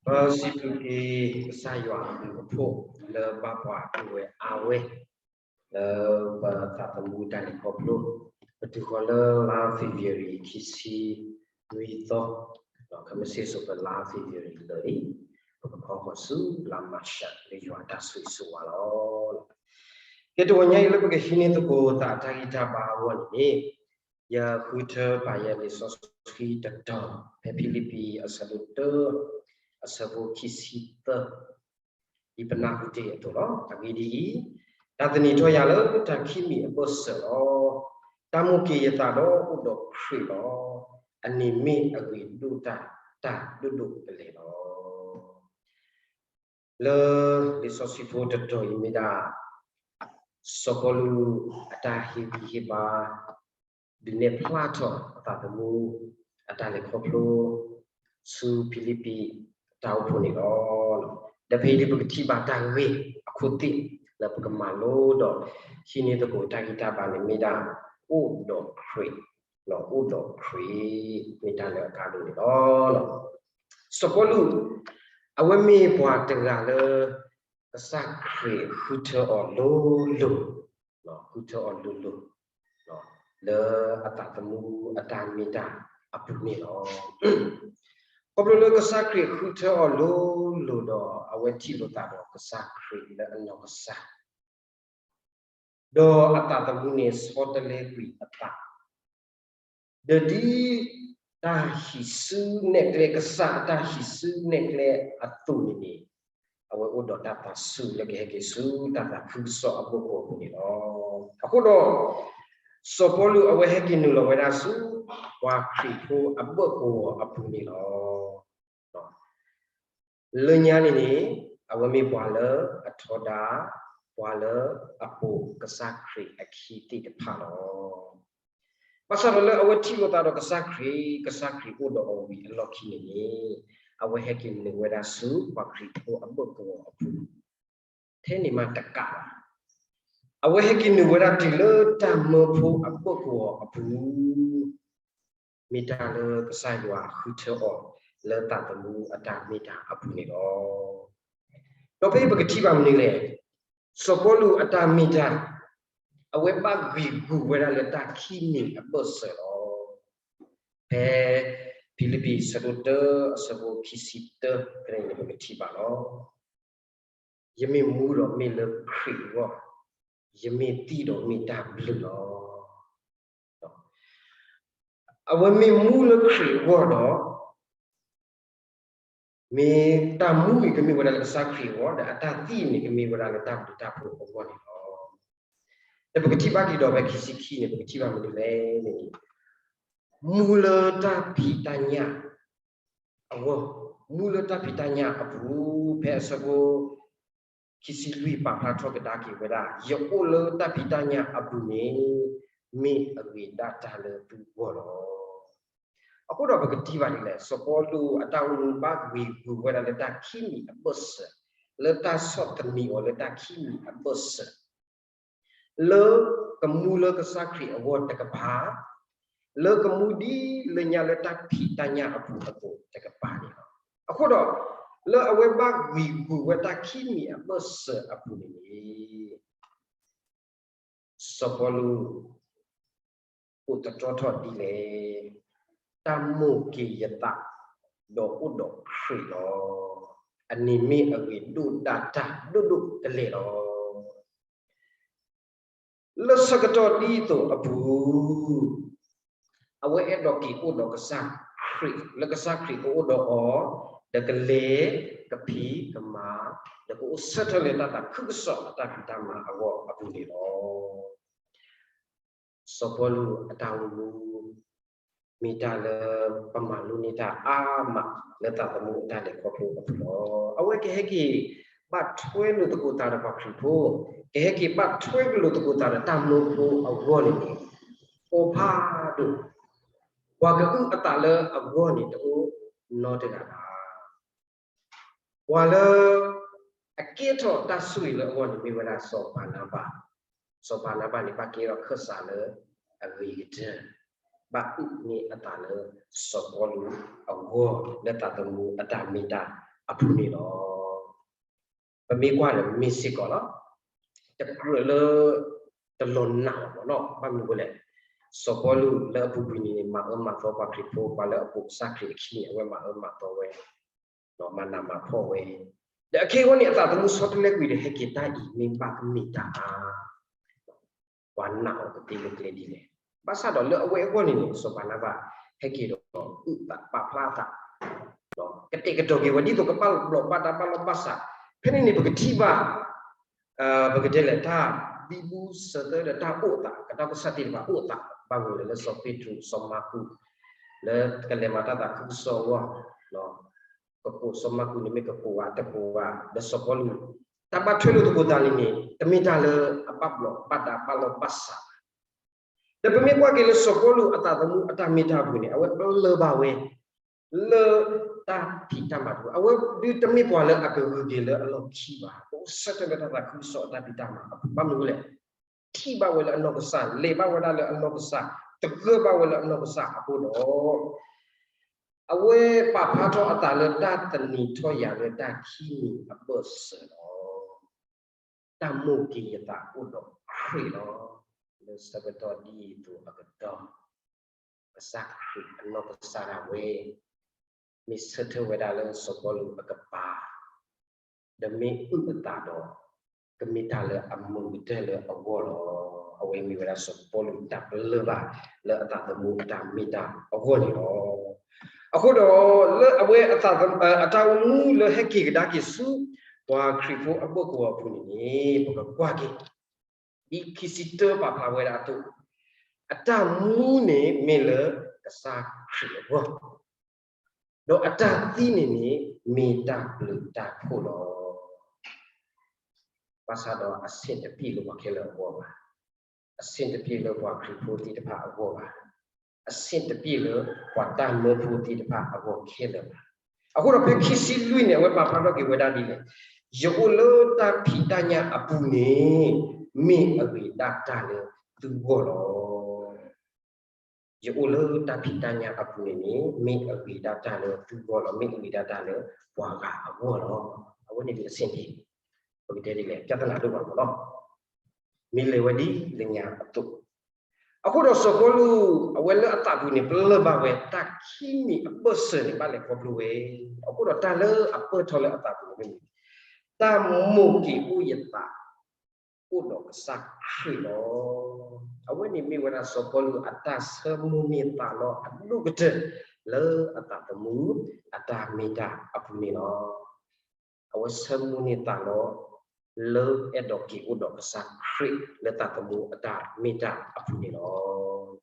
ပစံးဘျုးက့ၤကစၢ်ယွၤအဘျုးအဖှိၣ်လၢဘၣ်ပှၤဒိၣ်ဝဲအါဝဲ လၢပသးသမူတၢ်လဲၤခီဖျိ ပတုၤဃီၤလၢလါ February ခံဆံနွံသီ, ဒီးခဲမုၢ်ဆ့ၣ်စိၤပလါ February လၢာ်အံၤ, ပကခီဃီၤဆူလါ March လၢယွၤတၢ်ဆိၣ်ဂ့ၤဆိၣ်ဝါလီၤ. ကဲ တဂီၤညါအံၤလၢပကဟံးန့ၢ်သကိးသးတၢ်ဂံၢ်တၢ်ဘါအဂီၢ်န့ၣ်န့ၣ်, ယဃုထၢပာ်ယဲလံာ်စီဆှံတတီၤ ဖဲဖံလံးပံၤအဆၢဒိၣ်တၢ အဆၢဖိခံဆံသၢ ဒ်ပနၢ်ဟူတ့ၢ်အသိးလီၤ. အဂ့ၢ်ဒ်အံၤ, တၢ်သန့ၤထီၣ်ယၤလၢတၢ်ခံမံၤအဘၢၣ်စၢၤလီၤ. တၢ်မိၣ်က့ၤယသးဒီးအိၣ်ဒီးခရံာ်လီၤ. အန့ၣ်မ့ၢ်အဂ့ၤဒိၣ်တၢ်တၢ်ဒိၣ်ဒိၣ်ကလဲာ်လီၤ. လၢလံာ်စီဆှံဖိတတီၤအံၤမ့ၢ်ဒၣ် စီၤပီလူးအတၢ်ဟ့ၣ်ဂံၢ်ဟ့ၣ်ဘါ ဒုးနဲၣ်ဖျါထီၣ်အသးသမူ အတၢ်လဲၤခီဖျိ ဆူဖံလံးပံၤတၢ်အိၣ်ဖှိၣ်န့ၣ်လီၤ. ဒီးဖဲအံၤဒ်ပကထံၣ်ဘၣ်တၢ်ဂ့ၢ်အခိၣ်သ့ၣ် လၢပကမၤလိဒီးဟံးန့ၢ်သကိးတၢ်ဂံၢ်တၢ်ဘါန့ၣ်မ့ၢ်ဒၣ် အိၣ်ဒီးခရံာ်, အိၣ်ဒီးခရံာ် မ့ၢ်တၢ်လၢအကါဒိၣ်န့ၣ်လီၤ. စီၤပီလူး အဝဲမ့ၢ်ပှၤတဂၤလၢ ကစၢ်ခရံာ်ဃုထၢအီၤလိၤလိၤ, ဃုထၢအီၤလိၤလိၤ လၢအသးသမူအတၢ်မ့ၢ်တၢ်အပူၤန့ၣ်လီၤ. ခီဖျိလၢကစၢ်ခရံာ်ဃုထၢအီၤလိၤလိၤဒီး အဝဲထံၣ်လိာ်သးဒီးကစၢ်ခရံာ်လၢအနီၢ်ကစၢ် ဒီးအသးသမူန့ၣ်ဆီတလဲကွံာ်အသး, ဒီးဒ်တၢ်ဟံးစုနဲၣ်ကျဲ ကစၢ်အတၢ်ဟံးစုနဲၣ်ကျဲအသိးန့ၣ်န့ၣ်, အဝဲအိၣ်ဒီးတၢ်သးစူၤလၢကဟဲက့ၤဆူတၢ်သးခုကစီၣ်အဘၢၣ်ကဝီၤအပူၤန့ၣ်လီၤ. အဃိဒီး စီၤပီလူးအဝဲဟဲက့ၤနုာ်လီၤဝဲဒၣ်ဆူ ပှၤခရံာ်ဖိအဘၢၣ်ကဝီၤအပူၤန့ၣ်လီၤ. လၢညါန့ၣ်န့ၣ် အဝဲမ့ၢ်ပှၤလၢအထီဒါ ပှၤလၢအပိာ်ကစၢ်ခရံာ်အခံသ့ၣ်တဖၣ်လီၤ. ဘၣ်ဆၣ်ဒီးလၢအဝဲထံၣ်လိာ်သးဒီးကစၢ်ခရံာ်, ကစၢ်ခရံာ်အိၣ်ဒီးအီၤဝံၤအလီၢ်ခံန့ၣ်န့ၣ်, အဝဲဟဲက့ၤနုာ်ဝဲဒၣ်ဆူပှၤခရံာ်ဖိအဘၢၣ်ကဝီၤအပူၤ, ထဲန့ၣ်မးတကးဘၣ်, အဝဲဟဲက့ၤနုာ်ဝဲဒၣ်တုၤလၢတၢ်မၢဖိအဘၢၣ်ကဝီၤအပူၤ မ့ၢ်တၢ်လၢကစၢ်ယွၤဃုထၢအီၤလၢသးသမူအတၢ်မ့ၢ်တၢ်အပူၤန့ၣ်လီၤ. ဒီးဖဲအံၤပကထံၣ်ဘၣ်မနုၤလဲၣ်, စီၤပီလူးအတၢ်မ့ၢ်တၢ်, အဝဲဘၣ်ဂံၤဂူာ်ဝဲဒၣ်လၢတၢ်ခံမံၤအဘၢၣ်စၢၤလီၤ. ဖဲဖံလံးပံၤအဆၢဒိၣ်တၢ အဆၢဖိခံဆံတၢ ဖဲန့ၣ်န့ၣ် ပကထံၣ်ဘၣ်လီၤ. ယမ့ၢ်မူဒီးမ့ၢ်လၢခရံာ်အဂီၢ်, ယမ့ၢ်သံဒီးမ့ၢ်တၢ်ဘျုးလီၤ. အဝဲမ့ၢ်မူလၢခရံာ်အဂီၢ်ဒီး မ့ၢ်တၢ်မူအံၤကမ့ၢ်ဝဲဒၣ်လၢကစၢ်ခရံာ်အဂီၢ်, ဒီးအတၢ်သံအံၤန့ၣ် ကမ့ၢ်ဝဲဒၣ်လၢတၢ်ဘျုးတၢ်ဖှိၣ်အဂီၢ်န့ၣ်လီၤ. ဒီးပကထံၣ်ဘၣ်က့ၤဒီးဖဲခံဆံခံန့ၣ် ပကထံၣ်ဘၣ်မနုၤလဲၣ်န့ၣ်, မူလၢတၢ်ဖံးတၢ်ညၣ်အဂီၢ်, မူလၢတၢ်ဖံးတၢ်ညၣ်အပူၤ, ဖဲအဆၢဖိ ခံဆံလွံၢ်ပာ်ဖျါထီၣ်ကဒါက့ၤဝဲဒၣ်, ယအိၣ်လၢတၢ်ဖံးတၢ်ညၣ်အပူၤန့ၣ် မ့ၢ်အဂ့ၤဒၣ်တၢ်လၢသုဂီၢ်လီၤ. အဃိဒီးပကထံၣ်ဘၣ်ဒ်လဲၣ်, စီၤပီလူးအတၢ်အိၣ်မူဘၣ်ဂံၤဂူာ်ဝဲဒၣ်လၢတၢ်ခံမံၤအဘၢၣ်စၢၤ, လၢတၢ်ဆီၣ်သနံးအီၤလၢတၢ်ခံမံၤအဘၢၣ်စၢၤ လၢကမူလၢကစၢ်ခရံာ်အဂီၢ်တကပၤ, လၢကမူဒ်လၢညါလၢတၢ်ဖံးတၢ်ညၣ်အပူၤအသိးတကပၤန့ၣ်လီၤ. အဃိဒီး လၢအဝဲဘၣ်ဂံၤဂူာ်ဝဲတၢ်ခံမံၤအဘၢၣ်စၢၤအပူၤန့ၣ်န့ၣ်, စီၤပီလူး အိၣ်သတြီထီၣ်ဒ်လဲၣ်, တၢ်မိၣ်က့ၤယသး ဒီးအိၣ်ဒီးခရံာ်လီၤ. အန့ၣ်မ့ၢ်အဂ့ၤဒိၣ်ဒၣ်တၢ်ဒိၣ်ဒိၣ်ကလဲာ်လီၤ. လၢဆၢကတီၢ်ဒ်သိးအပူၤ, အဝဲအဲၣ်ဒိးက့ၤအိၣ်ဒီးကစၢ်ခရံာ်, လၢကစၢ်ခရံာ်ကအိၣ်ဒီးအီၤ, ဒီးကလဲၤကဖံးကမၤ, ဒီးကအိၣ်ဆၢထၢၣ်လၢတၢ်သးခုကစီၣ်အတၢ်ဖံးတၢ်မၤအဂီၢ်အပူၤန့ၣ်လီၤ. စီၤပီလူးအတၢ်အိၣ်မူ မ့ၢ်တၢ်လၢပမၤလိန့ၢ်တၢ်အါမး လၢသးသမူအတၢ်လဲၤခီဖျိအပူၤလီၤ. အဝဲကဟဲက့ၤဘၣ်ထွဲလိာ်သကိးသးဒီးပှၤခရံာ်ဖိ, ကဟဲက့ၤဘၣ်ထွဲကလိာ်သကိးသးဒီးတၢ်မၢဖိအဂီၢ်န့ၣ်န့ၣ်, အိၣ်ဖးဒိၣ်, ပှၤကအုၣ်အသးလၢအဂီၢ်န့ၣ်တအိၣ်နီတဂၤဘၣ်. ပှၤလၢအကဲထီၣ်တၢ်ဆိၣ်ဂ့ၤလၢအဂီၢ်န့ၣ် မ့ၢ်ဝဲဒၣ်စီၤဘၤနၤဘၣ်. စီၤဘၤနၤဘၣ်န့ၣ် ဘၣ်ကဲထီၣ်ခၢၣ်စးလၢအဂ့ၤကတၢၢ်, ဘၣ်အုၣ်န့ၢ်အသးလၢစီၤပီလူးအဂီၢ် လၢသးသမူအတၢ်မ့ၢ်တၢ် အပူၤန့ၣ်လီၤ. ပမ့ၢ်ကွၢ်ဒီးမ့ၢ်စ့ၢ်ကီးလီၤ. တကြၢးလၢ တလီၤနာ်အီၤဘၣ်နီၤ, ဘၣ်မနုၤအဃိလဲၣ်. စီၤပီလူးလၢအပူၤကွံာ်န့ၣ်န့ၣ် မၤအၢမၤသီပှၤခရံာ်ဖိ, ပှၤလၢအပိာ်ကစၢ်ခရံာ်အခံန့ၣ် အဝဲမၤအၢမၤသီဝဲ, မၤနးမၤဖှီၣ်ဝဲ, ဒီးအခဲအံၤအဂီၢ်န့ၣ် အသးသမူဆီတလဲကွံာ်ဒီး ဟဲက့ၤတၢ်အံၤမ့ၢ်ဘၣ်ကမ့ၢ်တၢ်ဧါ ပှၤနာ်အီၤကသ့လၢကျဲဒ်လဲၣ်. ဘၣ်ဆၣ်ဒီးလၢအဝဲအဂီၢ်န့ၣ်န့ၣ် စီၤဘၤနၤဘၤ ဟဲက့ၤဒီးအုၣ်သးပာ်ဖျါအသး, ကတဲာ်ကတီၤက့ၤဝဲဒ်သိးကဘၣ်ဘျီးဘၣ်ဒါဘၣ်လီၢ်ဘၣ်စး. ဖဲန့ၣ်န့ၣ် ပကထံၣ်ဘၣ် ပကတဲလဲၣ် တၢ်ဘံဘူဆၢသၢဒီးတၢ်အိၣ်သး ကဒီးကစၢ်သ့ၣ်တဖၣ်အိၣ်သး ဘၣ်မနုၤလဲၣ် လၢစီၤပ့းတရူး စီၤမၢ်ကူး လၢကလဲၤမၤတၢ်သးခုကစီၣ်အဂီၢ် ကပိာ်စီၤမၢ်ကူးန့ၣ်မ့ၢ်ကပိာ်ဧါ တပိာ်ဧါ ဒီးစီၤပီလူး တၢ်ဘၣ်ထွဲလိာ်သကိးသးန့ၣ်န့ၣ် တမ့ၢ်တၢ်လၢအဘၣ်ဘျီးဘၣ်ဒါဘၣ်လီၢ်ဘၣ်စးဘၣ်. ဒီးပမ့ၢ်ကွၢ်က့ၤလၢစီၤပီလူးအသးသမူအတၢ်မ့ၢ်တၢ်ပူၤန့ၣ် အဝဲပလၢၢ်ဘၣ်ဝဲ လၢတၢ်ဖံးတၢ်မၤတပူၤ, အဝဲဒုးတမ့ၢ်ပှၤလၢအကဂုာ်က့ၤလၢအလီၢ်ခံဘၣ်, ကအိၣ်ဆၢထၢၣ်လၢတၢ်သးခုကစီၣ်အတၢ်ဖံးတၢ်မၤအပူၤ ဘၣ်မနုၤလဲၣ် ထံၣ်ဘၣ်ဝဲလၢအနီၢ်ကစၢ်, လဲၤဘၣ်ဝဲဒၣ်လၢအနီၢ်ကစၢ်, သဂၢၢ်ဘၣ်ဝဲလၢအနီၢ်ကစၢ်အဃိဒီး အဝဲပာ်ဖျါထီၣ်အသးလၢတၢ်သန့ၤထီၣ်ယၤလၢတၢ်ခံမံၤအဘၢၣ်စၢၤလီၤ. တၢ်မိၣ်က့ၤယသးအိၣ်ဒီးခရံာ်လီၤ. လၢဆၢကတီၢ်ဒ်အံၤအသိးအကတီၢ် ကစၢ်ခရံာ်အနီၢ်ကစၢ်ဒၣ်ဝဲ မ့ၢ်ဆၢထၢၣ်ဝဲဒၣ်လၢစီၤပီလူးအကပၤ ဒီးမ့ၢ်အုၣ်အသးဒီး ကမ့ၢ်တၢ်လၢအမုာ်ကတၢၢ်လၢအဂီၢ်လီၤ. အဝဲမ့ၢ်ဝဲဒၣ်စီၤပီလူးတၢ်ပလၢၢ်ဘၣ်လၢအသးသမူအတၢ်မ့ၢ်တၢ်အဂီၢ်န့ၣ်လီၤ. အဃိဒီး လၢအဝဲအသးသမူ အတၢ်အိၣ်မူလၢဟဲက့ၤကဒါက့ၤဆူ ပှၤခရံာ်ဖိအဘၢၣ်ကဝီၤအပူၤန့ၣ်န့ၣ် ပကကွၢ်က့ၤ ဒ်ခံဆံတၢပာ်ဖျါဝဲဒၣ်အသိး, အတၢ်မူန့ၣ်မ့ၢ်လၢကစၢ်ခရံာ်အဂီၢ်, ဒီးအတၢ်သံန့ၣ်န့ၣ် မ့ၢ်တၢ်ဘျုးတၢ်ဖှိၣ်လီၤ. ဘၣ်ဆၣ်ဒီးအဆ့ၣ်တပျ့ၣ်လၢပှၤခဲလၢာ်အဂီၢ်ဘၣ်, အဆ့ၣ်တပျ့ၣ်လၢပှၤခရံာ်ဖိသ့ၣ်တဖၣ်အဂီၢ်ဘၣ်, အဆ့ၣ်တပျ့ၣ်လၢပှၤတၢ်မၢဖိသ့ၣ်တဖၣ်အဂီၢ်ခဲလၢာ်ဘၣ်. အဃိဒီးဖဲခံဆံလွံၢ်န့ၣ် အဝဲပာ်ဖျါထီၣ်က့ၤဝဲဒၣ်ဒ်လဲၣ်, ယအိၣ်လၢတၢ်ဖံးတၢ်ညၣ်အပူၤန့ၣ် မ့ၢ်အဂ့ၤဒၣ်တၢ်လၢသုဂီၢ်လီၤ. ယအိၣ်လၢတၢ်ဖံးတၢ်ညၣ်အပူၤန့ၣ်န့ၣ် မ့ၢ်အဂ့ၤဒၣ်တၢ်လၢသုဂီၢ်လီၤ, မ့ၢ်အဂ့ၤဒၣ်တၢ်လၢပှၤဂၤအဂီၢ်လီၤ. အဝဲန့ၣ်ဒ်အဆ့ၣ်န့ၣ် ပကတဲဒ်လဲၣ် ပြဿနာဒိၣ်မးလီၤ. မ့ၢ်လဲၤဝဲဒ်လၢညါအသိး, အဃိဒီးစီၤပီလူး အဝဲလၢအသးပူၤန့ၣ် ပလၢၢ်ဘၣ်ဝဲတၢ်ခံမံၤအဘၢၣ်စၢၤန့ၣ် ဘၣ်လဲၤခီဖျိဝဲ, အဃိဒီးတၢ်လၢအပၢၢ်ထီၣ်လၢအသးပူၤန့ၣ်မ့ၢ် တၢ်မိၣ်က့ၤအိၣ်ယသး အိၣ်ဒီးကစၢ်ခရံာ်လီၤ. အဝဲန့ၣ်မ့ၢ်ဝဲဒၣ်စီၤပီလူးအတၢ်ဆၢမုၢ်န့ၢ်သးလီအဒိၣ်ကတၢၢ် လၢအသးသမူအတၢ်မ့ၢ်တၢ်အပူၤန့ၣ်လီၤ. အဝဲဆၢမုၢ်န့ၢ်သးလီ လၢအဲၣ်ဒိးက့ၤအိၣ်ဒီးကစၢ်ခရံာ်လၢသးသမူအတၢ်မ့ၢ်တၢ်အပူၤန့ၣ်လီၤ.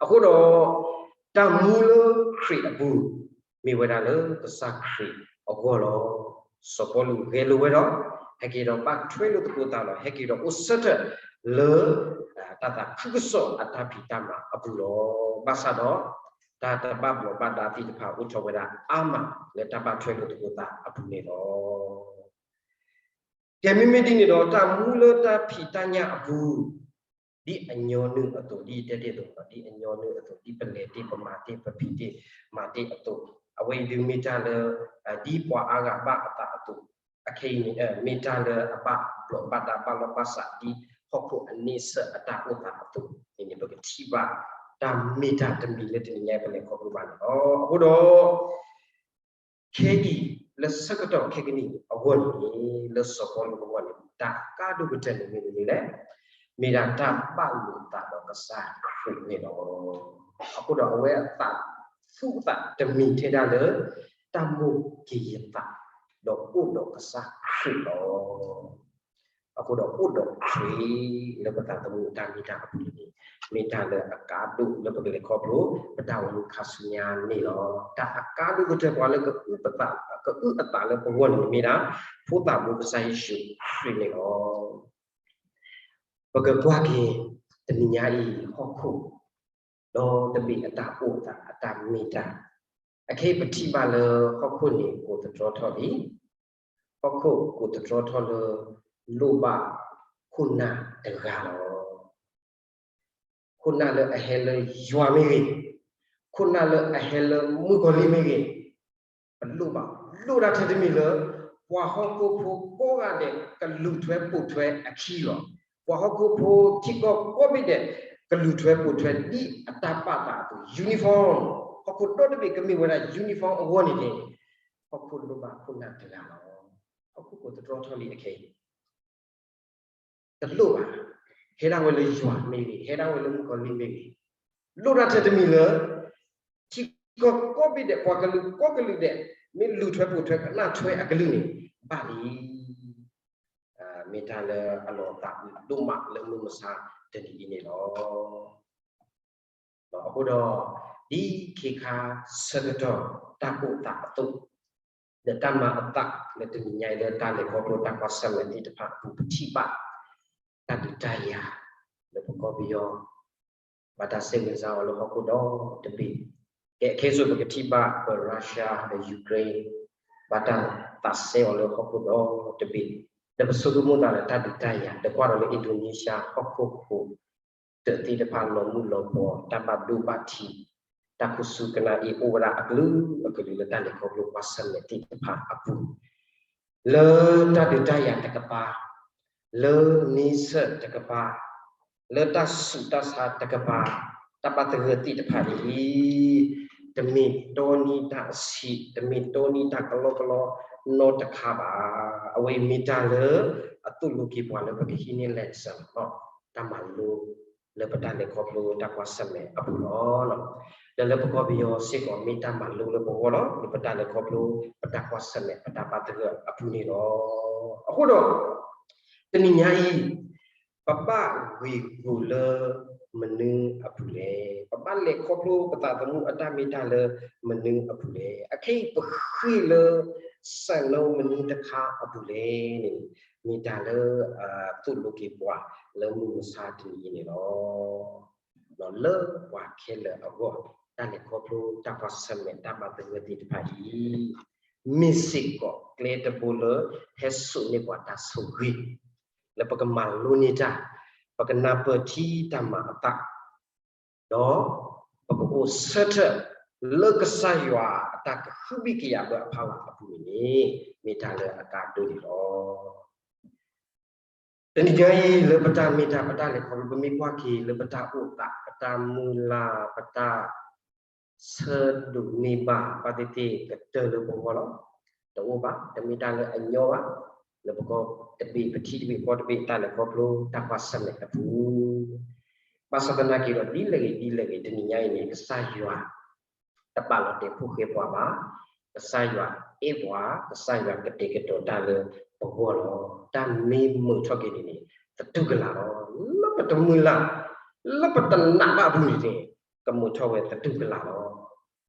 အဃိဒီး တၢ်မူလၢခရံာ်အပူၤ မ့ၢ်ဝဲဒၣ်လၢကစၢ်ခရံာ်အဂီၢ်လီၤ. စီၤပီလူးဂဲၤလိာ်ဝဲဒီး ဟဲက့ၤဒီးဘၣ်ထွဲလိာ်သကိးသးလီၤ, ဟဲက့ၤဒီးအိၣ်ဆၢထၢၣ်လၢ တၢ်သးခုကစီၣ်အတၢ်ဖံးတၢ်မၤအပူၤလီၤ. ဘၣ်ဆၣ်ဒီး တၢ်တဘၣ်ဘျီးဘၣ်ဒါသ့ၣ်တဖၣ်အိၣ်ထီၣ်ဝဲဒၣ်အါမး လၢတၢ်ဘၣ်ထွဲလိာ်သကိးသးအပူၤန့ၣ်လီၤ. ကဲမ့မ့ၢ်ဒ်န့ၣ်ဒီး တၢ်မူလၢတၢ်ဖံးတၢ်ညၣ်အပူၤ ဒ်အညီနုၢ်အသိး ဒ်ယတဲတ့ၢ်အသိး ဒ်အညီနုၢ်အသိး ဒ်ပလဲၤတ့ၢ်ပမၤတ့ၢ်ပဖံးတ့ၢ်မၤတ့ၢ်အသိး အဝဲအံၤဒုးမ့ၢ်တၢ်လၢ ဒ်ပှၤအါဂၤဘၣ်အသးအသိး အခဲအံၤန့ၣ် မ့ၢ်တၢ်လၢအဘၣ်ဘျီးဘၣ်ဒါဘၣ်လီၢ်ဘၣ်စးဒ်ဟီၣ်ခိၣ်အန့ဆၢၣ်အတၢ်အိၣ်သးအသိးန့ၣ်န့ၣ် ပကထံၣ်ဘၣ် တၢ်မ့ၢ်တၢ်တမံၤလၢတနံၤညါပလဲၤခီဖျိဘၣ်န့ၣ်လီၤ. အဃိဒီး ခဲအံၤ လၢဆၢကတီၢ်ခဲကနံၣ်အဂီၢ်န့ၣ် လၢစီၤပီလူးအဂီၢ်န့ၣ် တၢ်အကါဒိၣ်ကတၢၢ်န့ၣ်မ့ၢ်မနုၤလဲၣ်, မ့ၢ်ဒၣ်တၢ်ဘၣ်လိာ်သးဒီးကစၢ်ခရံာ်န့ၣ်လီၤ. အဃိဒီးအဝဲအသးသူအသးတမံၤထဲဒၣ်လၢ တၢ်မိၣ်က့ၤယသး ဒီးအိၣ်ဒီးကစၢ်ခရံာ်လီၤ. အဃိဒီးအိၣ်ဒီးခရံာ်လၢပသးသမူအတၢ်မ့ၢ်တၢ်အပူၤန့ၣ် မ့ၢ်တၢ်လၢအကါဒိၣ်လၢပကလဲၤခီဖျိ ပတၢ်အိၣ်မူခါဆူညါန့ၣ်လီၤ. တၢ်အကါဒိၣ်ကတၢၢ်ပှၤလၢ ကအုၣ်အသးလၢပဂီၢ်န့ၣ်မ့ၢ်ဒၣ် ဖိသၣ်ဘိကစၢ်ယ့ၣ်ၡူးခရံာ်န့ၣ်လီၤ. ပကကွၢ်က့ၤ တနံၤညါအံၤဟီၣ်ခိၣ် ဒီတဘ့ၣ်အတၢ်အိၣ်သးအတၢ်မ့ၢ်တၢ်, အခဲအံၤပထံၣ်ဘၣ်လၢဟီၣ်ခိၣ်န့ၣ်ကိးသတြီထီၣ်လံ, ဟီၣ်ခိၣ်ကိးသတြီထီၣ်လၢ လိၣ်ဘၣ်ခိၣ်နၢ်တဂၤလီၤ. ခိၣ်နၢ်လၢအဟဲလၢယွၤမ့ၢ်ဂ့ၤ, ခိၣ်နၢ်လၢအဟဲလၢမုၣ်ကီၤလံၢ်မ့ၢ်ဂ့ၤ, ပ လိၣ်ဘၣ်, လိၣ်ဒၣ်ထဲတမံၤလၢ ပှၤဟီၣ်ခိၣ်ဖိကိးဂၤဒဲး ကလူၤထွဲပိာ်ထွဲအခံလီၤ. ပှၤဟီၣ်ခိၣ်ဖိထံကီၢ်ကိးဘ့ၣ်ဒဲး ကလူၤထွဲပိာ်ထွဲဒ်အတၢ်ပာ်သးအသိး uniform, ဟီၣ်ခိၣ်ဒီတဘ့ၣ်ကမ့ၢ်ဝဲဒၣ် uniform အဂီၢ်န့ၣ်န့ၣ်, ဟီၣ်ခိၣ်လိၣ်ဘၣ်ခိၣ်နၢ်တဂၤလီၤ. ဟီၣ်ခိၣ်ကတြီထီၣ်လံအခဲအံၤ တလိၣ်ဘၣ်, ဟဲဒၣ်ဝဲလၢယွၤမ့ၢ်ဂ့ၤ, ဟဲဒၣ်ဝဲလၢမုၣ်ကီၤလံၢ်မ့ၢ်ဂ့ၤ, လိၣ်ဒၣ်ထဲတမံၤလၢ ထံကီၢ်ကိးဘ့ၣ်ဒဲး ပှၤကလုာ်ကိးကလုာ်ဒဲး မ့ၢ်လူၤထွဲပိာ်ထွဲကနၣ်ထွဲအကလုၢ်န့ၣ် ဘၣ်လံ. မ့ၢ်တၢ်လၢအလီၤသးအုးဒိၣ်မးလၢမုၢ်မဆါတနံၤအံၤန့ၣ်လီၤ. အဃိဒီး ဒ်ခ့ခါဆၢကတီၢ်တၢ်ကိၢ်သးအသိး, ဒီးတၢ်မၤအသးလၢတနံၤညါအံၤလၢတၢ်လဲၤခီဖျိတၢ်ကွၢ်ဆၢၣ်မဲာ်သ့ၣ်တဖၣ်အပူၤ ပထံၣ်ဘၣ် တၢ်ဒုးတၢ်ယၤ လၢပကီၢ်ပယီၤ ဘၣ်တၢ်စဲးဂ့ၤစါအီၤလၢဟီၣ်ခိၣ်ဒီတဘ့ၣ်, ကဲခဲစိးပကထံၣ်ဘၣ်ပ Russia ဒီး Ukraine ဘၣ်တၢ်သးစဲအီၤလၢဟီၣ်ခိၣ်ဒီတဘ့ၣ်, ဒီးပဆိကမိၣ်သးလၢတၢ်ဒုးတၢ်ယၤ ဒီးကွၢ်ဒီးလၢ Indonesia ဟီၣ်ခိၣ်ခိၣ် တၢ်သ့ၣ်တဖၣ်လီၤမုၢ်လီၤပှီၤ တၢ်ဘၣ်ဒိဘၣ်ထံး တၢ်ခူသူၣ်ကနၣ်အ့ၣ်အိၣ်ဝဲဒၣ်အကလုာ်ကလုာ်လၢတၢ်လဲၤခီဖျိကွၢ်ဆၢၣ်မဲာ်သ့ၣ်တဖၣ်အပူၤ, လၢတၢ်ဒုးတၢ်ယၤတကပၤ, လၢန့ဆၢၣ်တကပၤ, လၢတၢ်ဆူးတၢ်ဆါတကပၤ, တၢ်ဘၣ်သဂၢၢ်သ့ၣ်တဖၣ်အံၤ တမ့ၢ်တီနံၤတၢ်ဆံး, တမ့ၢ်တီနံၤတၢ်ကလီကလီနီတခါဘၣ်. အဝဲအံၤမ့ၢ်တၢ်လၢအသိၣ်လိက့ၤပှၤလၢပကဟံးန့ၢ် lesson လီၤ, တၢ်မၤလိ လၢပတၢ်လဲၤခီဖျိတၢ်ကွၢ်ဆၢၣ်မဲာ်အပူၤလီၤ. ဒီးလၢပကီၢ်ပယီၤစ့ၢ်ကီး မ့ၢ်တၢ်မၤလိလၢပဂီၢ်လီၤ, လၢပတၢ်လဲၤခီဖျိ ပတၢ်ကွၢ်ဆၢၣ်မဲာ် ပတၢ်ဘၣ်သဂၢၢ်အပူၤန့ၣ်လီၤ. အဃိဒီး တနံၤညါအံၤ ပဘၣ်ဂ့ၤဂီၤလၢမနုၤအပူၤလဲၣ်, ပဘၣ်လဲၤခီဖျိပသးသမူအတၢ်မ့ၢ်တၢ်လၢမနုၤအပူၤလဲၣ်. အခဲအံၤ ပဃ့ၢ်လၢ စၢ်နီမနုၤတခါအပူၤလဲၣ်န့ၣ် မ့ၢ်တၢ်လၢအသိၣ်လိက့ၤပှၤလၢမုၢ်မဆါတနံၤအံၤန့ၣ်လီၤ. လၢပှၤခဲလၢာ်အဂီၢ် တၢ်လဲၤခီဖျိတၢ်ကွၢ်ဆၢၣ်မဲာ်တၢ်ဘၣ်သဂၢၢ်သ့ၣ်တဖၣ်အံၤ မ့ၢ်စ့ၢ်ကီးကျဲတဘိလၢဟဲစိာ်န့ၢ်ပှၤတၢ်ဆိၣ်ဂ့ၤ လၢပကမၤလိန့ၢ်တၢ်, ပကနၢ်ပၢၢ်ထံတၢ်မၤအသး, ဒီးပကအိၣ်ဆၢထၢၣ် လၢကစၢ်ယွၤအတၢ်ကဟုဘံၣ်ကယာ်ဘၢအဖီလာ်အပူၤန့ၣ်န့ၣ် မ့ၢ်တၢ်လၢအကါဒိၣ်န့ၣ်လီၤ. တနံၤညါအံၤ လၢပတၢ်မ့ၢ်တၢ်ပတၢ်လဲၤခီဖျိ ပမ့ၢ်ကွၢ်က့ၤလၢပတၢ်အိၣ်သး ပတၢ်မုၢ်လၢ် ပတၢ်ဆၢဒိးန့ၢ်ဘၣ် ဘၣ်သ့ၣ်သ့ၣ်ကတၢၢ်လၢပဂီၢ်လီၤ. တအိၣ်ဘၣ်, တမ့ၢ်တၢ်လၢအညီဘၣ်, လၢပကီၢ်တဘ့ၣ် ပထံၣ်တဘ့ၣ် ကီၢ်တဘ့ၣ် တၢ်လဲၤခီဖျိတၢ်ကွၢ်ဆၢၣ်မဲာ်အပူၤ ဘၣ်ဆၣ်သနာ်က့ဒီး ဒ်လဲၣ်ဂ့ၤဒ်လဲၣ်ဂ့ၤ တနံၤညါအံၤန့ၣ် ကစၢ်ယွၤ တပာ်လီၤတဲာ်ဖိဃဲပှၤဘၣ်, ကစၢ်ယွၤအဲၣ်ပှၤ, ကစၢ်ယွၤကတဲာ်ကတီၤတၢ်လၢပဂီၢ်လီၤ. တၢ်မ့ၢ်မုာ်ထီၣ်က့ၤန့ၣ်န့ၣ် သတူၢ်ကလာ်လီၤ. လၢပတမုၢ်လၢ်, လၢပတနာ်ဘၣ်အပူၤန့ၣ်န့ၣ် ကမုာ်ထီၣ်ဝဲသတူၢ်ကလာ်လီၤ.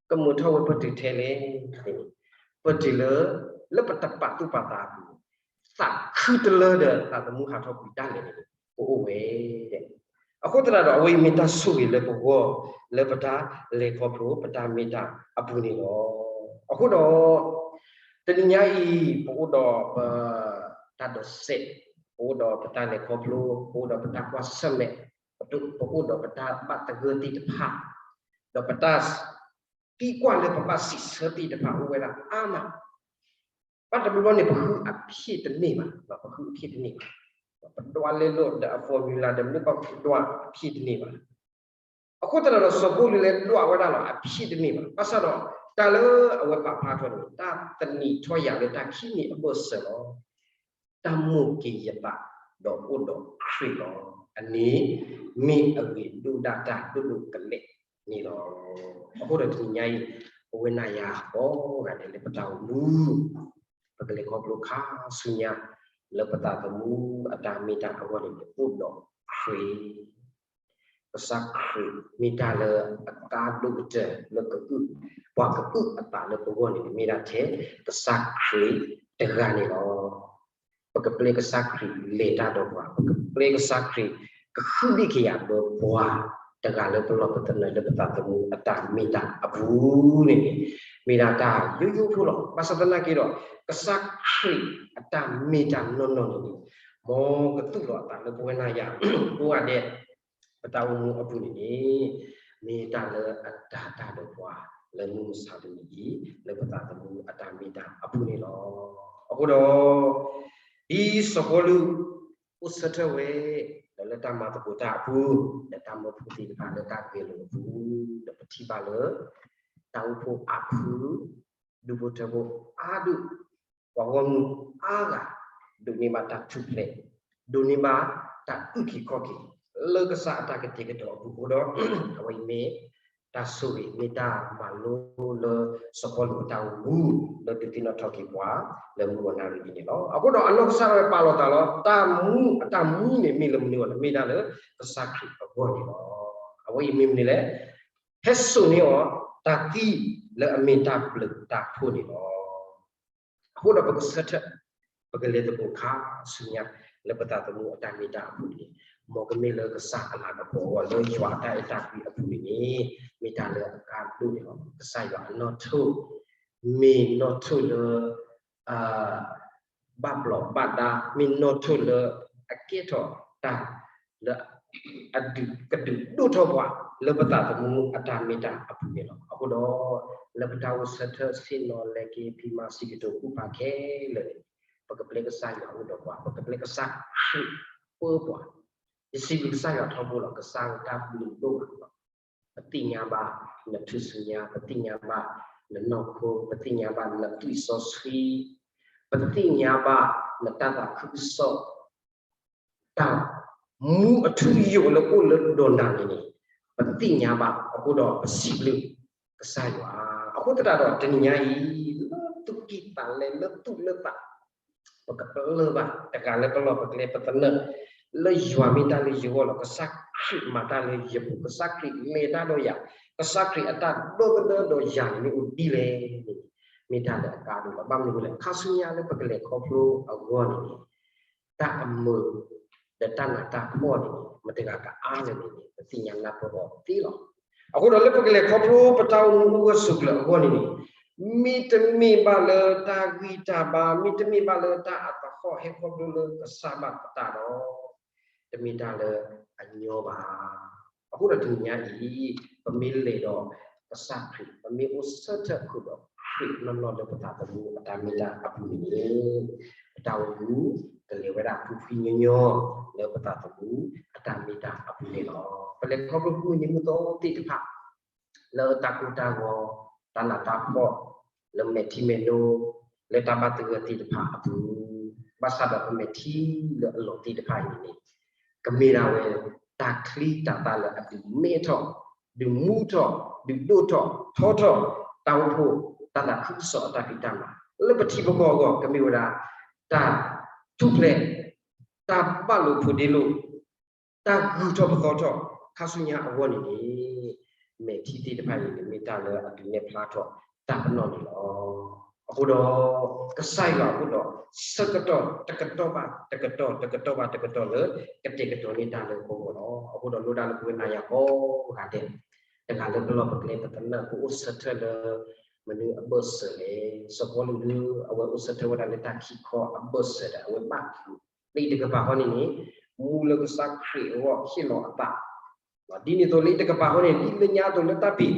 ကမုာ်ထီၣ်ဝဲပတုၤထဲလဲၣ်န့ၣ်, ပတုၤလၢ လၢပတပာ်သူၣ်ပာ်သးအပူၤ သးခုတလၢဒီးသးသမူဟးထီၣ်ကွံာ်တၢ်လဲၤန့ၣ် ကအိၣ်ဝဲ အဃိသတးဒီး အဝဲအံၤမ့ၢ်တၢ်ဆိၣ်ဂ့ၤလၢပဂီၢ် လၢပတၢ်လဲၤခီဖျိ ပတၢ်မ့ၢ်တၢ်အပူၤန့ၣ်လီၤ. အဃိဒီး တနံၤညါအံၤ ပအိၣ်ဒီးပ တၢ်ဒိးစဲး, ပအိၣ်ဒီးပတၢ်လဲၤခီဖျိ, ပအိၣ်ဒီးပတၢ်ကွၢ်ဆၢၣ်မဲာ်, ပအိၣ်ဒီးပတၢ်ဘၣ်သဂၢၢ်သ့ၣ်တဖၣ်, ဒီးပတၢ်သံကွၢ်လၢပဘၣ်စံးဆၢသ့ၣ်တဖၣ်အိၣ်ဝဲဒၣ်အါမး ဘၣ်တဘျီဘျီန့ၣ် ပဃုအဖျ့ၣ်တန့ၢ်ဘၣ်, ပဃုအဖျ့ၣ်တန့ၢ်ဘၣ်, ပဒွးလဲလိာ်ဒီးအ formula ဒီးမ့ၢ်ပဒွးအဖျ့ၣ်တန့ၢ်ဘၣ်. အဃိသတးဒီး စီၤပီလူးလဲၤဒွးဝဲဒၣ်လီၤ အဖျ့ၣ်တန့ၢ်ဘၣ်. ဘၣ်ဆၣ်ဒီး တၢ်လၢအဝဲပာ်ဖျါထီၣ်န့ၣ် တၢ်သန့ၤထီၣ်ယၤလၢတၢ်ခံးန့ၢ်အဘၢၣ်စၢၤလီၤ. တၢ်မိၣ်က့ၤယသးဒီးအိၣ်ဒီးခရံာ်လီၤ. အန့ၣ် မ့ၢ်အဂ့ၤဒိၣ်ဒၣ်တၢ်ဒိၣ်ဒိၣ်ကလဲာ်န့ၣ်လီၤ. အဃိဒီးတနံၤညါအံၤ ပဝဲနၤယၤကိးဂၤဒဲးလၢပတၢ်အိၣ်မူ ပကလဲၤခီဖျိခါဆူညါ လၢပသးသမူအတၢ်မ့ၢ်တၢ်အဂီၢ်န့ၣ် အိၣ်ဒီးခရံာ် ကစၢ်ခရံာ်မ့ၢ်တၢ်လၢအကါဒိၣ်ကတၢၢ်လၢကအုၣ် ပှၤကအုၣ်အသးလၢပဂီၢ်န့ၣ် မ့ၢ်ဒၣ်ထဲကစၢ်ခရံာ်တဂၤန့ၣ်လီၤ. ပကပျဲကစၢ်ခရံာ်လဲၤတၢ်ဒီးပှၤ, ပကပျဲကစၢ်ခရံာ်ကဟုဘံၣ်ကယာ်ဘၢပှၤ တဂၤလၢပလီၢ်ပသနၢၣ်လၢပသးသမူအတၢ်မ့ၢ်တၢ်အပူၤန့ၣ်န့ၣ် မ့ၢ်ဒၣ်တၢ်ယိယိဖိလီၤ. ဘၣ်ဆၣ်သနာ်က့ဒီး ကစၢ်ခရံာ်အတၢ်မ့ၢ်တၢ်နီၢ်နီၢ်န့ၣ်န့ၣ် မ်ကသူၣ်လီၤအသးလၢပဝဲနၤယၤ ကိးဂၤဒဲး ပတၢ်အိၣ်မူအပူၤန့ၣ်န့ၣ် မ့ၢ်တၢ်လၢအတၤတၢ်ဒီးပှၤ လၢမုၢ်မဆါတနံၤအံၤ လၢပသးသမူအတၢ်မ့ၢ်တၢ်အပူၤန့ၣ်လီၤ. အဃိဒီး ဒ်စီၤပီလူး အိၣ်ဆၢထၢၣ်ဝဲ ဒီးလၢတၢ်မၤသကိးတၢ်အပူၤ ဒီးတၢ်မၢဖိသ့ၣ်တဖၣ်လၢတၢ်ဂဲၤလိာ်အပူၤ ဒီးပထံၣ်ဘၣ်လၢ တၢ်အိၣ်ဖှိၣ်အါဖု ဒူဖိထၢဖိအါဒူၣ် ပှၤဂီၢ်မုၢ်အါဂၤ ဒိးန့ၢ်ဘၣ်တၢ်ထူၣ်ဖျဲး ဒိးန့ၢ်ဘၣ်တၢ်အုၣ်က့ၤခီၣ်က့ၤ လၢကစၢ်အတၢ်ကတဲာ်ကတီၤအပူၤအဃိဒီး အဝဲအံၤမ့ၢ် တၢ်ဆိၣ်ဂ့ၤ မ့ၢ်တၢ်မၤလိလၢ စီၤပီလူးအတၢ်အိၣ်မူ လၢဒုးသ့ၣ်နီၣ်ထီၣ်က့ၤပှၤ လၢမုၢ်ဂီၤနၣ်ရံၣ်အံၤန့ၣ်လီၤ. အဃိဒီးအနီၢ်ကစၢ်ဒၣ်ဝဲပာ်လီၤသးလီၤ တၢ်မူ အတၢ်မူန့ၣ်မ့ၢ်လၢမနုၤအီၤလဲၣ် မ့ၢ်ဒၣ်လၢကစၢ်ခရံာ်အဂီၢ်န့ၣ်လီၤ. အဝဲအံၤမ့ၢ်မနုၤလဲၣ် ဟဲစိာ်န့ၢ်အီၤ တၢ်သံလၢအမ့ၢ်တၢ်ဘျုးတၢ်ဖှိၣ်န့ၣ်လီၤ. အဃိဒီးပကဆၢထၢၣ် ပကလဲၤသကိးခါဆူညါ လၢပသးသမူအတၢ်မ့ၢ်တၢ်အပူၤန့ၣ် မ်ကမ့ၢ်လၢကစၢ်အလၤကပီၤအဂီၢ် လၢယွၤအတၢ်အဲၣ်တၢ်ကွံအပူၤန့ၣ်န့ၣ် မ့ၢ်တၢ်လၢအကါဒိၣ်န့ၣ်လီၤ. ကစၢ်ယွၤအနီၣ်ထိၣ် မ့ၢ်နီၣ်ထိၣ်လၢ ဘၣ်ဘျီးဘၣ်ဒါ မ့ၢ်နီၣ်ထိၣ်လၢအကဲထီၣ်တၢ် လၢအဒုးကဒုးဒိၣ်ထီၣ်ပှၤ လၢပသးသမူအတၢ်မ့ၢ်တၢ်အပူၤန့ၣ်လီၤ. အဃိဒီး လၢပတၢ်အိၣ်ဆၢထၢၣ်ဆ့ၣ်နီၤလဲၤက့ၤ ဖံးမၤစံးကတိၤကူၣ်ပာ်ခဲလၢာ်န့ၣ် ပကပျဲကစၢ်ယွၤအိၣ်ဒီးပှၤ ပကပျဲကစၢ်ခရံာ်ပၢပှၤ ယစံးဘျုးကစၢ်ယွၤထီဘိလီၤ ကစၢ်တၢ်ဘျုးဒိၣ်မးလီၤ. ပသ့ၣ်ညါဘၣ်နထူၣ်စုညါ, ပသ့ၣ်ညါဘၣ်နနီၢ်ခိ, ပသ့ၣ်ညါဘၣ်နသွံၣ်စီဆှံ, ပသ့ၣ်ညါဘၣ်နတၢ်သးခုကစီၣ်, တၢ်မူအထူအယိာ်လၢအိၣ်လၢဒိးနၤန့ၣ်န့ၣ် ပသ့ၣ်ညါဘၣ်အဃိဒီးပစံးဘျုးကစၢ်ယွၤ. အဃိသတးဒီးတနံၤညါအံၤ လၢသူၣ်ကံၢ်သးလဲ လၢသူၣ်လၢသး ပကပလၢၢ်ဘၣ် တဂၤလၢပလီၢ်ပကျဲပသနၢၣ် လၢယွၤမ့ၢ်တၢ်လၢယဂီၢ်လီၤ. ကစၢ်ခရံာ်မၤတၢ်လၢယပူၤ, ကစၢ်ခရံာ်လဲၤတၢ်ဒီးယၤ, ကစၢ်ခရံာ်အတၢ်ဒိကနၣ်ဒီးယၤန့ၣ်မ့ၢ်အိၣ်ဒ်လဲၣ်န့ၣ် မ့ၢ်တၢ်လၢအကါဒိၣ်လီၤ. ဘၣ်မနုၤလဲၣ် ခါဆူညါလၢပကလဲၤခီဖျိအဂီၢ်န့ၣ်န့ၣ် တၢ်အမုာ် ဒီးတၢ်နးတၢ်ဖှီၣ်န့ၣ် မတၤတဂၤကအါလဲၣ်န့ၣ်န့ၣ် ပသ့ၣ်ညါနၢ်ပၢၢ်အီၤသ့လီၤ. အဃိဒီးလၢပကလဲၤခီဖျိပတၢ်အိၣ်မူအိၣ်ဂၢၢ်ဆိးကျၢၤအဂီၢ်န့ၣ်န့ၣ် မ့တမ့ၢ်ဘၣ်လၢတၢ်ဂံၢ်တၢ်ဘါ, မ့တမ့ၢ်ဘၣ်လၢတၢ်အသဟီၣ်ဟဲခီဖျိလၢကစၢ်ဘၣ်သတးဒီး တမ့ၢ်တၢ်လၢအညီဘၣ်. အဃိဒီးတနံၤညါအံၤ ပမ့ၢ်လဲၤဒီးကစၢ်ခရံာ်, ပမ့ၢ်အိၣ်ဆၢထၢၣ်ဃုာ်ဒီးခရံာ်နီၢ်နီၢ်လၢပသးသမူအတၢ်မ့ၢ်တၢ်အပူၤန့ၣ်န့ၣ် ပတၢ်အိၣ်မူ ကလဲၤဝဲဒၣ်ဖှံဖှံညီညီ လၢပသးသမူအတၢ်မ့ၢ်တၢ်အပူၤန့ၣ်လီၤ. ပလဲၤခီဖျိမုၢ်နံၤမုၢ်သီသ့ၣ်တဖၣ် လၢတၢ်ကိၢ်တၢ်ဂီၤ, တၢ်နးတၢ်ဖှီၣ်, လၢမဲာ်ထံမဲာ်နိ, လၢတၢ်ဘၣ်သဂၢၢ်သ့ၣ်တဖၣ်အပူၤ, ဘၣ်ဆၣ်ဒီးပမဲာ်ထံလၢအလီၤသ့ၣ်တဖၣ်အံၤန့ၣ်န့ၣ် ကမ့ၢ်ဒၣ်ဝဲ တၢ်ချံတၢ်သၣ်လၢအဒုးမဲထီၣ်, ဒုးမူထီၣ်, ဒုးဒိၣ်ထီၣ်, ထီထီၣ်, တၢ်အိၣ်ဖှိၣ်, တၢ်သးခုကစီၣ်အတၢ်ဖံးတၢ်မၤ လၢပထံပကီၢ်အဂီၢ် ကမ့ၢ်ဝဲဒၣ် တၢ်ထူၣ်ဖျဲး, တၢ်ဘၣ်လိာ်ဖိးဒ့လိာ်, တၢ်ဂုၤထီၣ်ပသီထီၣ် ခါဆူညါအဂီၢ်န့ၣ်န့ၣ် မဲာ်ထံသ့ၣ်တဖၣ်အံၤန့ၣ် မ့ၢ်တၢ်လၢအဒုးနဲၣ်ဖျါထီၣ်တၢ်ပနီၣ်န့ၣ်လီၤ. အဃိဒီး ကစၢ်ယွၤအဃိဒီး ဆၢကတီၢ်တကတီၢ်ဘၣ်တကတီၢ် တကတီၢ်ဘၣ်တကတီၢ်လၢ ကတဲာ်ကတီၤန့ၢ်တၢ်လၢပဂီၢ်လီၤ. အဃိဒီးလိၣ်ဒၣ်လၢပဝဲနၤယၤကိးဂၤဒဲး တဂၤလၢပလီၢ်ပကျဲပသနၢၣ် ပအိၣ်ဆၢထၢၣ်လၢ မနုၤအဘၢၣ်စၢၤလဲၣ်. စီၤပီလူး အဝဲအိၣ်ဆၢထၢၣ်ဝဲဒၣ်လၢတၢ်ခံခီအဘၢၣ်စၢၤဒီး အဝဲဘၣ်ဃုာ် လၢတကပၤဃီန့ၣ်န့ၣ် မူလၢကစၢ်ခရံာ်အဂီၢ်ဟ့ၣ်လီၤအသး ဒ်န့ၣ်အသိးလၢတကပၤဃီန့ၣ် ဒ်လၢညါအသိးလၢတၢ်ဖံး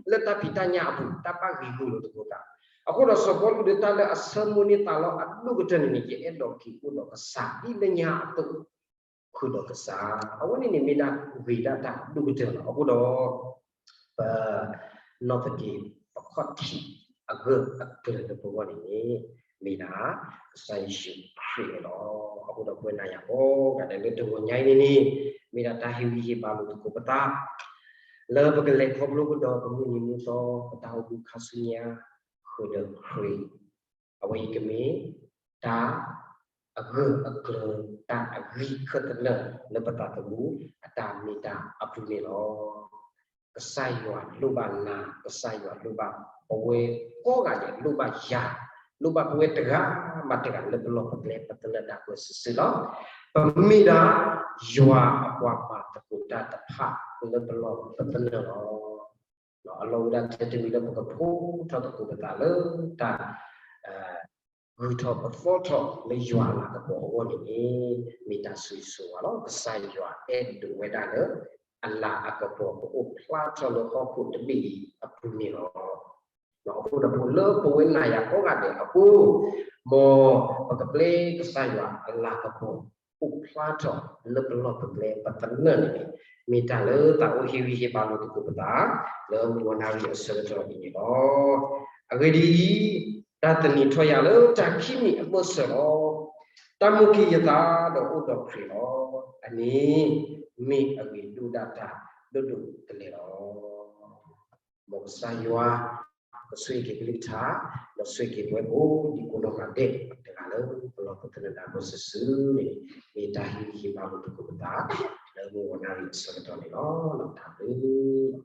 လၢတၢ်ဖံးတၢ်ညၣ်အပူၤ တၢ်ဘၣ်ဂံာ်ဂူာ်လိာ်သကိးသး အဃိဒီးစီၤပီလူးဒီးတၢ်လၢအဆၢမိၣ်န့ၢ်သးလီအဒိၣ်ကတၢၢ်န့ၣ်န့ၣ် ယအဲၣ်ဒိးက့ၤအိၣ်ဒီးကစၢ် ဒ်လၢညါအသိး ဃုာ်ဒီးကစၢ် အဝဲန့ၣ်န့ၣ်မ့ၢ်ဒၣ်ဂ့ၤဒၣ်တၢ်အဒိၣ်ကတၢၢ်လီၤ. အဃိဒီး ပ နီၣ်သက့ၤ ပခီၣ်ထံးအဂၢၢ်အကျၢၤလၢပဂီၢ်န့ၣ်န့ၣ် မ့ၢ်ဒၣ် ကစၢ်ယ့ၣ်ၡူးခရံာ်န့ၣ်လီၤ. အဃိဒီးပဝဲနၤယၤကိးဂၤဒဲးလၢတဂီၤညါအံၤန့ၣ်န့ၣ် မ့ၢ်ဒၣ်တၢ်ဟ့ၣ်ဂံၢ်ဟ့ၣ်ဘါလိာ်သကိးပသး လၢပကလဲၤခီဖျိကဒီးပမုၢ်နံၤမုၢ်သီ ပတၢ်အိၣ်မူခါဆူညါ ဃုာ်ဒီးခရံာ် အဝဲအံၤကမ့ၢ် တၢ် အဂၢၢ်အကျၢၤ တၢ်အဂံၢ်ခၢၣ်သနၢၣ်လၢပသးသမူ အတၢ်မ့ၢ်တၢ်အပူၤန့ၣ်လီၤ. ကစၢ်ယွၤလိၣ်ဘၣ်နၤ, ကစၢ်ယွၤလိၣ်ဘၣ်ပဝဲကိးဂၤဒဲး လိၣ်ဘၣ်ယၤ, လိၣ်ဘၣ်ပဝဲတဂၤဘၣ်တဂၤလၢပလီၢ်ပကျဲပသနၢၣ်ဒၣ်ပှဲၤစုာ်စုာ်လီၤ. ပမ့ၢ်ဒၣ် ယွၤအပှၤမၤသကိးတၢ်တဖၣ်လၢပလီၢ်ပသနၢၣ်လီၤ. အလီၢ်ဝဲဒၣ်ထဲတမံၤလၢပကဖိးထီၣ်သကိးပသးလၢတၢ် ဂုၤထီၣ်ပသီထီၣ်လၢယွၤအလၤကပီၤအဂီၢ်န့ၣ်န့ၣ် မ့ၢ်တၢ်ဆိၣ်ဂ့ၤဆိၣ်ဝါလီၤ. ကစၢ်ယွၤအဲၣ်ဒိးဝဲဒၣ်လၢ အလၤအကပီၤကအိၣ်ဖျါထီၣ်လၢဟီၣ်ခိၣ်တဘ့ၣ်အံၤအပူၤန့ၣ်လီၤ. အဃိဒီးပအိၣ်လၢပဝဲနၤယၤကိးဂၤဒဲးအဃိ, မ်ပကပျဲကစၢ်ယွၤအလၤကပီၤအိၣ်ဖျါထီၣ်လၢပလီၢ်ပကျဲပသနၢၣ်န့ၣ်, မ့ၢ်တၢ်လၢသးအိၣ်ဟ့ၣ်ဂံၢ်ဟ့ၣ်ဘါလိာ်သကိးပသး လၢမုၢ်ဂီၤနၣ်ရံၣ်အဆၢကတီၢ်အံၤန့ၣ်လီၤ. အဂ့ၢ်ဒ်အံၤ, တၢ်သန့ၤထီၣ်ယၤလၢတၢ်ခံမံၤအဘၢၣ်စၢၤလီၤ. တၢ်မုၢ်က့ၤယသးဒီးအိၣ်ဒီးခရံာ်လီၤ. အန့ၣ် မ့ၢ်အဂ့ၤဒိၣ်ဒၣ်တၢ်ဒိၣ်ဒိၣ်ကလဲာ်လီၤ. မ်ကစၢ်ယွၤ ကဆိၣ်ဂ့ၤက့ၤကလုၢ်ကထါ, ဒီးဆိၣ်ဂ့ၤက့ၤပဝဲကိးဒံကိးနီၢ်ဂၤဒဲး တဂၤလၢပလီၢ်ပသနၢၣ်ဒၣ်ဘၢၣ်စၢၤစၢၤန့ၣ်, မ့ၢ်တၢ်ဟ့ၣ်ဂံၢ်ဟ့ၣ်ဘါလိာ်သကိးပသး လၢမုၢ်ဂီၤနၣ်ရံၣ်အဆၢကတီၢ်န့ၣ်လီၤ. တၢ်ဘျုးလီၤ.